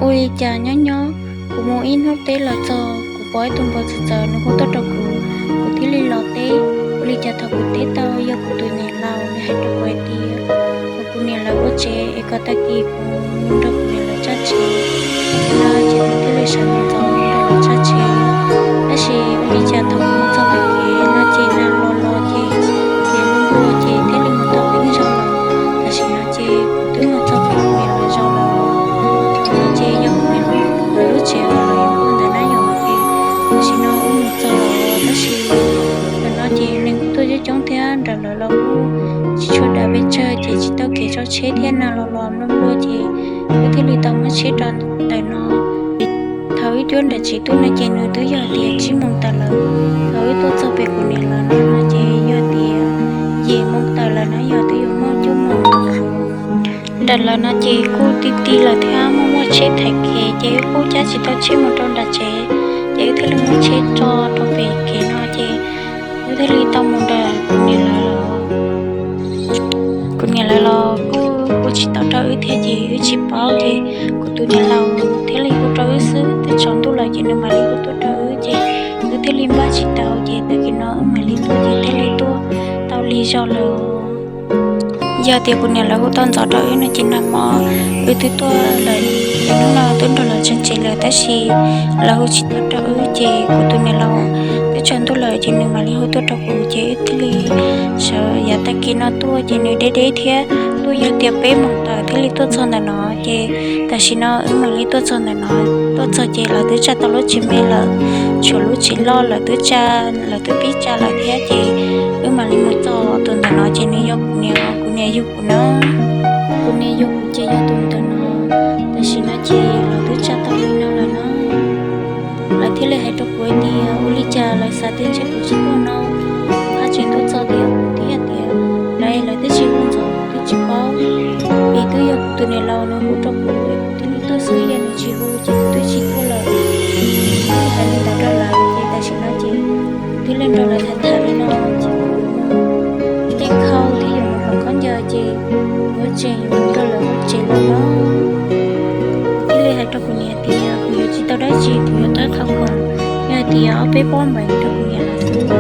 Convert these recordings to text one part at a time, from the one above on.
Ua li cas nyob nyob kuv mus ib hnub teb los txog, kuv pom ib tug npawg txawv txawv nws hu tuaj rau kuv, kuv thiaj li los teb. Ua li cas thaum kuv teb tau yog kuv tus niam laus, nws hais rau kuv hais tias kom kuv niam lawv ua tsev es kom tag kis kuv mus nrog kuv niam lawv tshaj tsev. Thaum no ces kuv thiaj li sawv ntxov mus nrog lawv tshaj tsev. Tab sis ua li cas thaum kuv mus txog pem kev no ces nag los los ces kev npluag ces thiaj li mus tau peb zos lawm. Tam sim no ces kuv twb mus txog pem kuv niam lawv zos lawm. Thaum no ces yog kuv niam lawv lub tsev uas lawv yuav ua ntawd na yom, ces tam sim no wb mus txog lawm, tab sis ntawm no ces neeg kuj tuaj coob coob thiab nram lawv los kuj tsis tshua dav pes tsawg ces tsis tau kev tso tsheb thiab, nag los los npluag npluag ces wb thiaj li tau muab tsheb rau ntawm no. Thaum wb tuaj nram tsev tuaj no ces nws twb yog tias tsib moos tawm lawm. Thaum wb tuaj txog pem kuv niam lawv no ces yog tias yim moos tawm lawm na yom, twb yuav muaj cuaj moos lawm. Nram lawv no ces kuj ti ti lawm thiab muaj muaj tsheb thaiv kev ces wb kuj cab tsis tau tsheb mus rau nram tsev, ces wb thiaj li muab tsheb tso rau pem kev no ces wb thiaj li tau mus nram kuv niam lawv los. Kuv niam lawv los kuj hu tsis tau rau wb thiab ces wb tsis paub ces kuv tus niam laus thiaj li hu rau wb xwb, twb tsaus ntuj lawm ces nws mam li hu tuaj rau wb ces wb thiaj li npaj tsis tau ces tag kis no wb mam li tuaj ces thiaj li tuaj tau lig zog lawm. Yog tias kuv niam lawv hu tau ntxov rau wb no ces nag hmo wb twb tuaj lawm, ces hnub no twb nrog lawv tshaj tsev lawm tab sis lawv hu tsis tau rau wb ces kuv tus niam laus twb tsaus ntuj lawm ces nws mam li hu tuaj rau kuv ces wb thiaj li sawv yav tag kis no tuaj ces nws deb deb thiab, tuaj yog tias peb moos tawm thiaj li tuaj txog ntawm no ces tam sim no wb mam li tuaj txog ntawm no. Tuaj txog ces lawv twb tsa tau lub tsev me lawm, tshuav lub tsev loj lawv twb tsa, lawv twb pib tsa lawm thiab ces wb mam li mus txog tus ntawm no ces nws yog kuv niam, kuv niam yug kuv na. Kuv niam yug kuv ces yog tus ntawm no. Tam sim no ces lawv twb tsa tau li no lawm na. Lawv thiaj li hais rau kuv hais tias ua li cas lawv xav tias ntshe kuv tsis tuaj no, kuv haj tseem tuaj txog tias kuv twb hais tias lawv, lawv twb tsis hu ntxov kuv twb tsis paub. Es twb yog kuv tus niam laus nws hu rau kuv es kuv thiaj li tuaj xwb, yog nws tsis hu ces kuv twb tsis tuaj lawm. Hais li ntawd rau lawv ces tam sim no ces kuv thiaj li nrog lawv tham tham li no ces kuv yuav mus tej khau thiab yuav mus hauv khaub ncaws ces kuv yuav tseem yuav mus nrog lawv ua tsev lawm no. Kuv thiaj li hais rau kuv niam tias kuv yuav tsis tau dab tsi, kuv yuav tau qhov khoom, yog hais tias ob peb pob npaim rau kuv niam lawv xwb.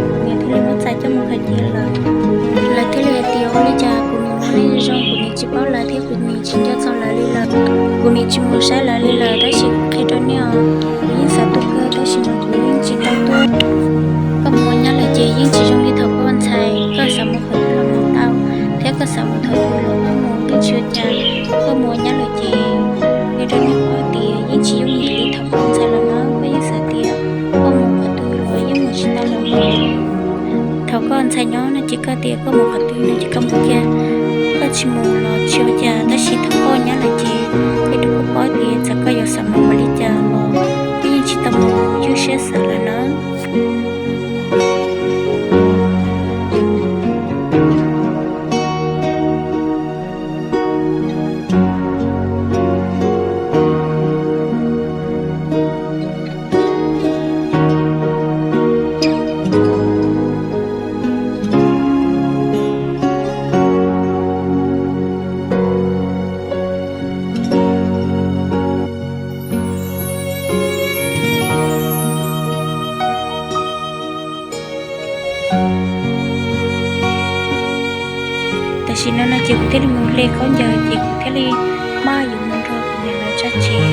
Kuv niam thiaj li muab txais coj mus khaws cia lawm. Lawv thiaj li hais tias ua li cas kuv niam mus nej zoo, kuv niam tsis paub lawv thiab kuv niam tsis nco txog lawv li lawm. Kuv niam tsis mus saib lawv li lawm, tab sis kuv qhia rau nej os, kuv yeej xav tuaj kawg tab sis mas kuv yeej tsis tau tuaj. Koj mus ua nyab lawm ces yeej tsis zoo li thaum koj ua ntxhais, koj xav mus qhov twg los mus tau, thiab koj xav mus qhov twg los koj mus, yeej tsis ua cas. Koj mus ua nyab lawm ces qhia rau nej paub tias yeej tsis yooj yim li thaum koj ua ntxhais lawm na, koj yeej xav tias koj mus qhov twg los yeej mus tsis tau lawm. Thaum koj ua ntxhais nyob no ces koj tias koj mus qhov twg no ces koj mus kiag, koj tsis mus los tsis ua cas, tab sis thaum koj ua nyab lawm ces qhia rau koj paub tias txawm koj yuav xav mus ua li cas los koj yeej tsis tau mus ywj siab xav lawm na. Tam sim no no ces kuv thiaj li mus hle khaub ncaws ces kuv thiaj li maj yuav mus nrog kuv niam lawv tshaj tsev.